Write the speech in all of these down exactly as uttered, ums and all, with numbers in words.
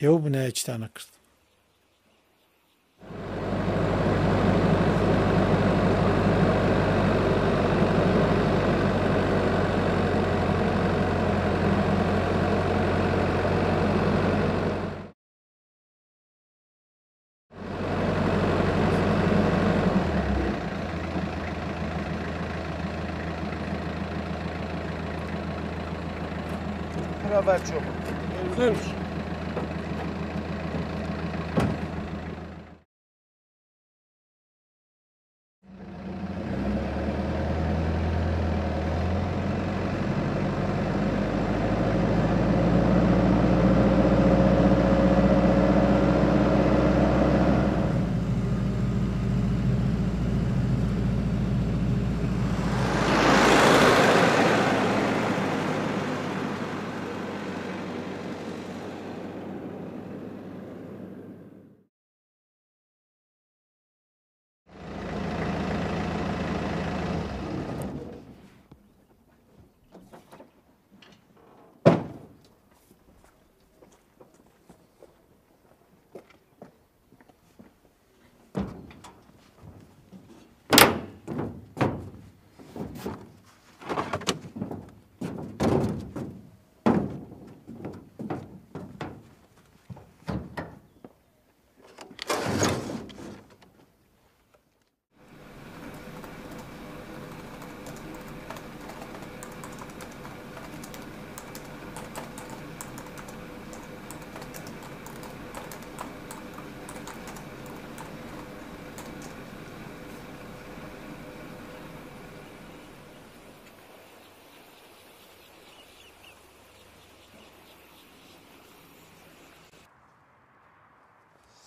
Ew binayê çi tane kir? Bira ver çok. Güzelmiş.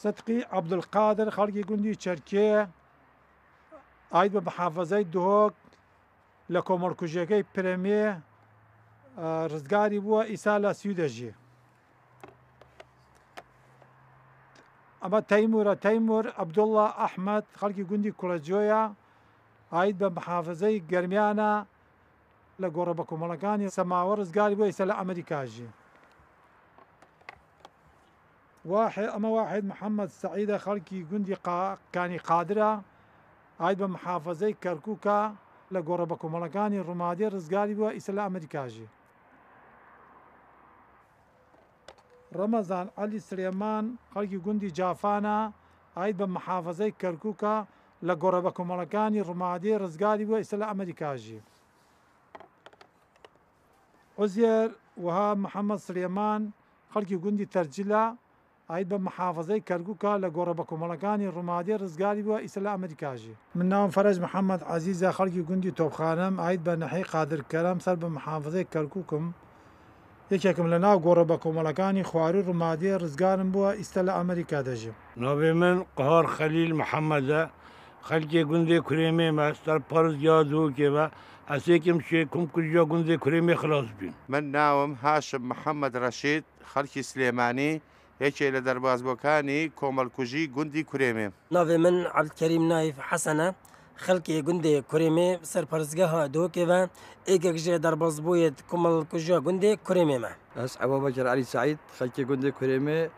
Sidqî Ebdulqadir, xelkî gundî Çerkê, aîd bi mihafezeyê Duhok, li komelkujiyekê Piremê, e, rizgarî bû, îsal e Swîdê jî. Ema Teymûr e, Teymûr Ebdullah Ehmed, xelkî gundî Kurecoya, aîd bi mihafezeyê Germiyan e, li gorebe komelekanê Semawe rizgarî bû, îsal e Amerîka jî. Wahid, ema Wahid Mihemed Seîd e, xelkî gundî Qa-, Kanî Qadir e, aîd bi mihafezeyê Kerkûk e, li gorebe komelekanê Rumadê rizgarî bû, îsal e Amerîka jî. Remezan Elî Silêman, xelkî gundî Cafan e, aîd bi mihafezeyê Kerkûk e, li gorebe komelekanê Rumadê rizgarî bû, îsal e Amerîka jî. Uzêr Wehab Mihemed Silêman, xelkî gundî Tercîl e, aîd bi mihafezeyê Kerkûk e, li gorebe komelekanê Rumadê rizgarî bû, îsal e Amerîka jî. Min navim Ferej Mihemed Ezîz e, xelkî gundî Topxanem, aîd bi nehê Qadir Kerem, ser bi mihafezeyê Kerkûk im. Yekek im li nav gorebe komelekanê Xwarî Rumadê rizgar im bû, îsal e Amerîka de jî. Navê min Qihar Xelîl Mihemed e. Xelkê gundê Kurêmê me, ser parizgeha Duhokê ve, ez ê kim şê komkujiya gundê Kurêmê xilas bîm. Min navim Haşim Mihemed Reşîd, xelkî Silêmanî, yekê li derbazbûkanî komelkujî gundî Kurêmê. Navê min Ebdilkerîm Naîf Hesen e. Xelkê gundê Kurêmê ser parizgeha Duhokê ve, êkek ji derbazbûyê komelkujiya gundê Kurêmê me. Ez Ebu Bekir Elî Seîd, xelkê gundê Kurêmê,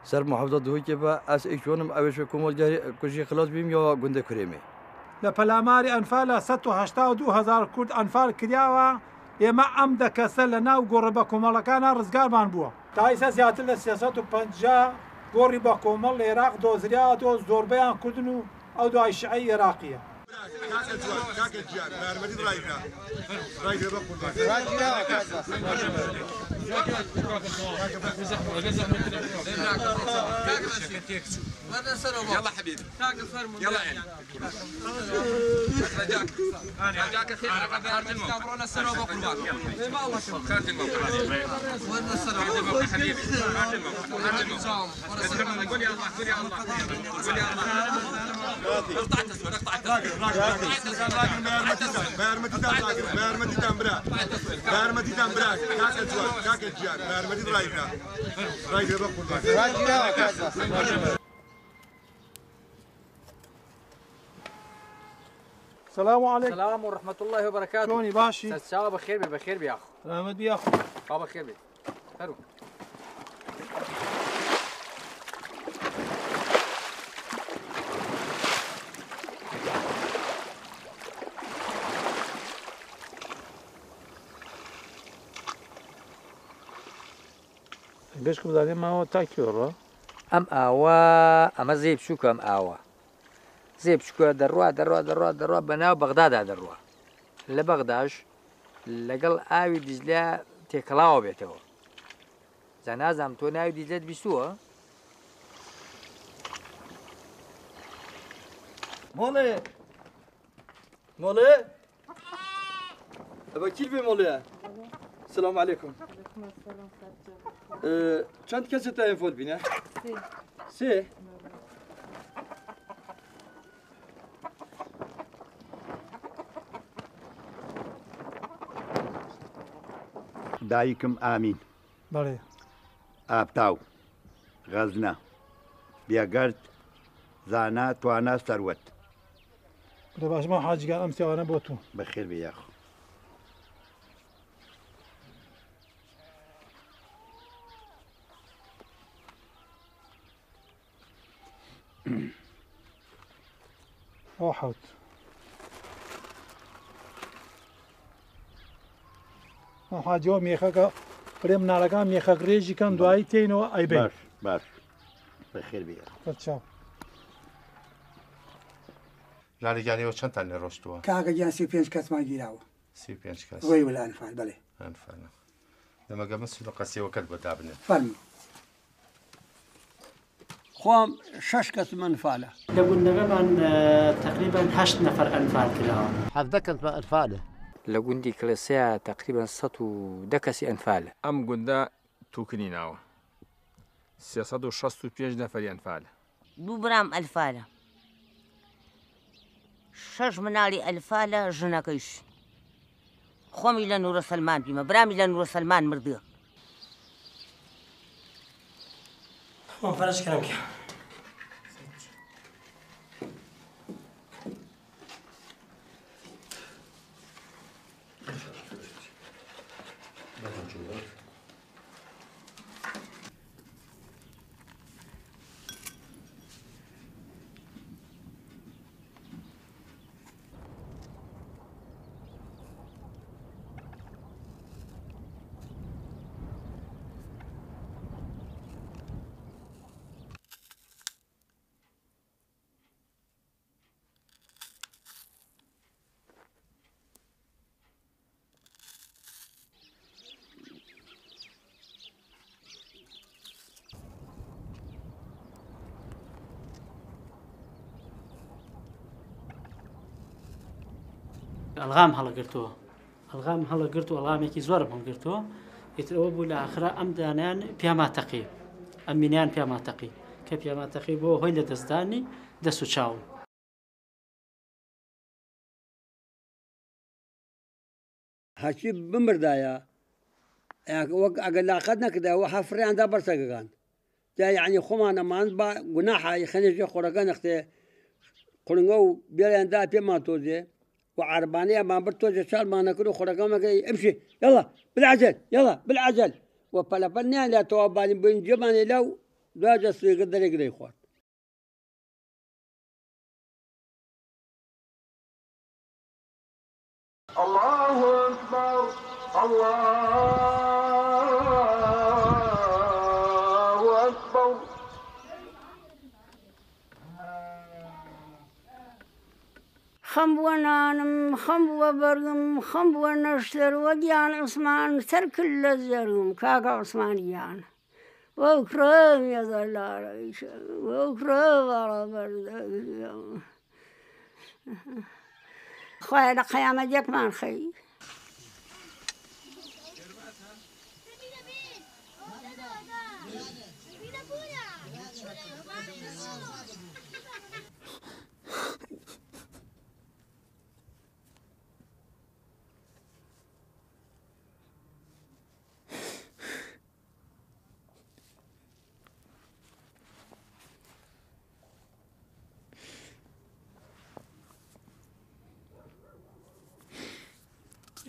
ser muhafza Duhokê ve, ez êk ji wan im, ew ê ji komelkujî xilas bîm ya gundê Kurêmê. Li pelamarî enfala sed û heşta û du hezar Kurd enfal kiriyawa, ême em de kese li nav gorebe komelekana rizgarman bûwa. Tayîse zêdetir li sê sed û penca gorî be komel li Iraq doziriya, do zorbeyan Kurd in û ew do ay şi'eyê Iraqî ye. Kake Ciwan, kake Ciwan, mermedî raygira. Raygira be qurban. Yalla habibi. Yalla yani. رجاك، رجاك خير، خير الموقف. خير الموقف. خير الموقف حبيبي. خير الموقف. خير الموقف. قول يا الله، قول يا الله. قول يا الله. اقطع التصوير، اقطع التصوير. Mermi didem, mermi didem, mermi didem bira. Mermi didem bira. Kake Ciwan, kake Ciwan. Mermi didem bira. Raygira be qurban. Selamu aleykum. Selam ve rahmetullahi ve berekatuhu. Çonî, başî? Ser çawa, bi xêr be, bi xêr be ya xo. Selamet be ya xo. Ka bi xêr be. Heru. Gişk bidanê mawa takî ora. Em awa, eme zê biçûk em awa. Zê biçûk e derwa, derwa, derwa, derwa, be nav Bexdada derwa. Li Bexdaj, legel awî Dîcle têkelawa bêtewa. Ze nazam to navî Dîcle dibîstû e? Mole! Mole! Eba kîr bê mole ye. Selamun aleyküm. Aleyküm selam, Sercan. Ee, çend kesê te enfal bîne? Sê. Sê? Dayîkim Amîn. Belê. Aptaw. Xezna. Bêgerd. Zana, twana, serwet. Bi baş ma Hacî Gan, em sêwana bo tu. Bi xêr bê ya xwe. O hewt. O hacî o mêxeka, pirê minareka mêxek rêjî ken, baş, duayî têyno eybey. Baş, baş. Bi xêr bê. Xwe çaw. Lalê Ganê o çend tane roştuwa? Kaka Can sî û pênc kes man gîrawa. Sî û pênc kes. Wê wila enfal, belê. Enfal. Demek em sî û neh kesê weked bo dabine. Fermo. Xwam şeş kes min enfal e. Li gundega me, e, teqrîben heşt nefer enfal kira. Hevdeh kes me enfal e. Li gundî Kiliseya teqrîben sed û deh kesî enfal e. Em gunda Tûkinî nawe. Sê sed û şeşt û pênc neferî enfal e. Du biram enfal e. Şeş minalî enfal e, jineke jî. Xwe mîle Nûre Selman bîme. Bira mîle Nûre Selman mirdiye. Tamam, Ferec kerem ke. ئەلغام هەڵگرتووە. ئەلغام هەڵگرت و ئەلغامێکی زۆرم هەڵگرتووە. ئیتر ئەوە بوو لە ئاخرا ئەم دانیان پیاما تەقی. ئەم مینیان پیاما تەقی. کە پیاما تەقی بۆ هۆی لە دەستدانی دەست و چاوم. Heçî bimirdaya. Eger wek, eger laqet nekirde, we hef riyan da bersegegan. Te, yanî, xwe mane man ba gunaha, xenê jê xwe rege nextê, quringa û bêrên da pê man tozê. Û erebanê man bir tozê çar mane kir û xwe rege me kir, emşi, yalla, bil ecel, yalla, bil ecel. We pele pele ne la tewa balî bin cemanê la û duaca suê kir derê girê xwar. Allahu Ekber, Allahu Ekber. Xem bûwe nanim, xem bûwe bergim, xem bûwe neşter, we giyan Osman, ser kille zerim, kaka Osman giyan. Wekre mezarlara, wekre beraber. Xwaya li qeyametiyek man xey.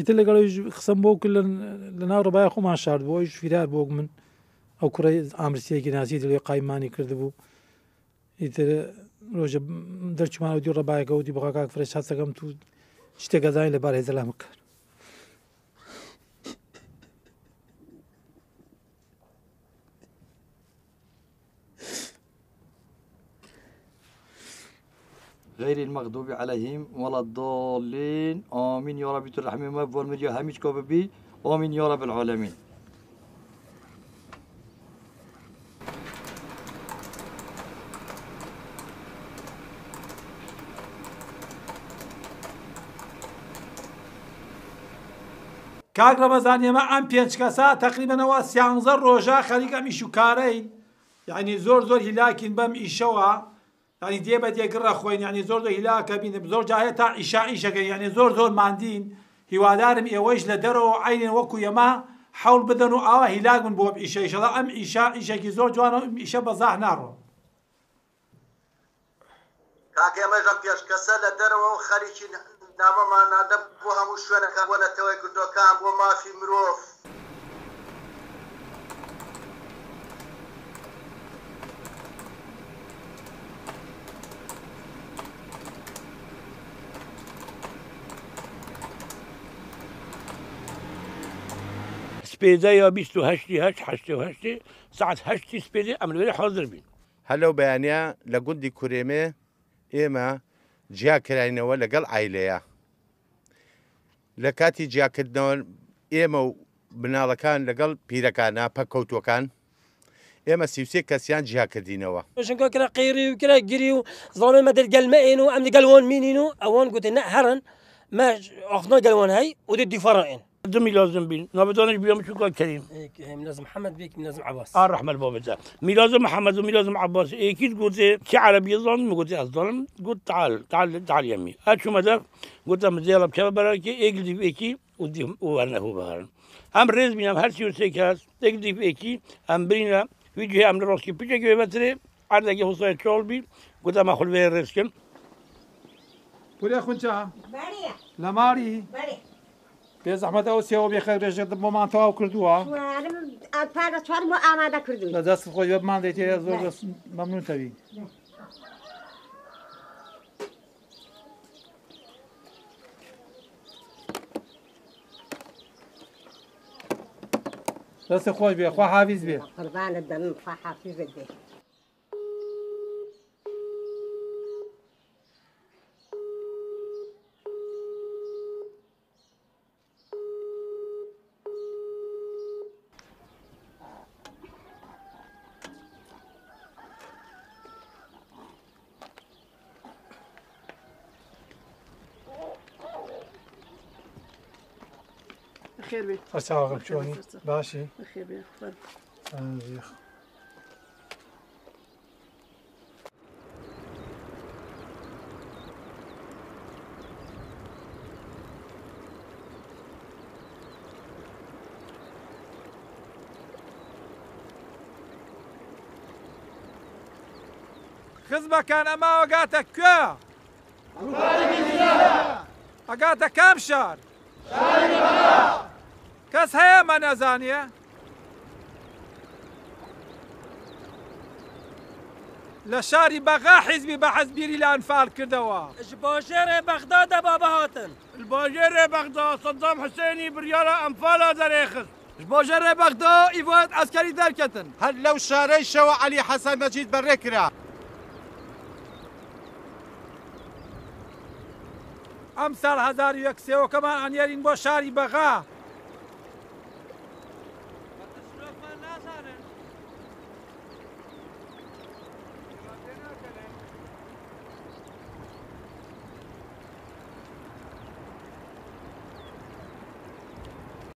Îtir li gel wî ji qisem bû ku li, li nav rebaya xwe man şard bû, wî ji fîrar bû min. Ew kurê Amir Sêkî nasî dilê qaymanî kirdibû. Îtir roje derçûman û dî rebayeke û dî bixa kak Fireş hat segem tu tişteke zanî li bar hêzela min kar. غير المغضوب عليهم ولا الضالين. آمين يا ربي، tu rehmê me bi van meriya hemî çika bibî. آمين يا رب العالمين. Kak Remezan, ئێمە ئەم پێنج کەسە تەقریبەن ئەوە سیانزە ڕۆژە خەریک ئەم ئیش و کارەین. یعنی زۆر زۆر هیلاکین بەم ئیشەوە. یعنی دێ بە دێ گڕە خوین، یعنی زۆر زۆر هیلاکە بینم. زۆر جا هەیە تا ئیشا ئیشەکەن، یعنی زۆر زۆر ماندین. هیوادارم ئێوەیش لە دەرەوە عەینێن وەکو ئێمە حەول بدەن و ئاوا هیلاک بن بۆ ئیشە. ئیشەڵا ئەم ئیشە ئیشێکی زۆر جوانە و ئیشە بە زاح ناڕۆ. کاک، ئێمەش ئەم پێشکەسە لە دەرەوە و خەریکی نامەمان ناردە بۆ هەموو شوێنەکان، بۆ نەتەوە یەکگرتووەکان، بۆ مافی مرۆڤ. Spêdeya bîst û heştî heşt, heştê û heştê, saet heştî spêdê em li wê hazir bîn. هەر لەو بەیانیە لە گوندی کورێمێ ئێمە جیا کراینەوە لەگەڵ عایلەیە. لە کاتی جیاکردنەوە ئێمە و مناڵەکان لەگەڵ پیرەکانە پەککەوتووەکان، ئێمە سی و سێ کەسیان جیا کردینەوە. Şinka kira qêrî û kira girî û zanê me dil gel me ên û em digel wan mînîn û ewan gotin ne herin me axna gel wan hey û dê dîfara ên. Dû mîlazim bîn. Navê daniş bîya min çûka Kerîm. Ê, Mîlazim Mihemed bê, Mîlazim Ebas. A rehmet babê te. Mîlazim Mihemed û Mîlazim Ebas êkî gotê, kî erebiyê zan, min gotê ez zanim. Got, "Teal, teal, teal yemî." Ez çûme de, gote min, "Zêla keve berakê, êk dîv êkî û dîv û werne hû biherin." Em rêz bîn, em her sî û sê kes, êk dîv êkî, em birîne, vî cihê em li rastî piçekî wê vetirê, erdekê hosayê çol bî, gote me xwe li vê rêz kin. Pûrê xunça. Berê. Lemarî. Berê. Bê zehmet ew sêwa bê xeyrê ji bo man tewaw kردووە. Şwarim, em pere çwarim bo amade kردووە. لە دەست خۆی بێ بمان دەیتێ زۆر بەس مەمنون تەوی. دەست خۆش بێ، خوا حافیز بێ. قوربانت بم، خوا حافیزت بێ. Xêr bê. Xêr sağ olun, çoni. Başî. Xêr bê. Xizmekan, ema agate kuya? Agate kam şar? Kes heye me nezaniye? Li şarî Bexda hizbî behs bîrî li enfal kirdewa. Ji bajêrê Bexda de baba hatin. Li bajêrê Bexda Seddam Husênî biryara enfala derêxist. Ji bajêrê Bexda îvoyet eskerî derketin. Her lew şarê şewa Elî Hesen Mecîd berê kira. Em sal hezar û yek sêwkeman aniyerîn bo şarî Bexda.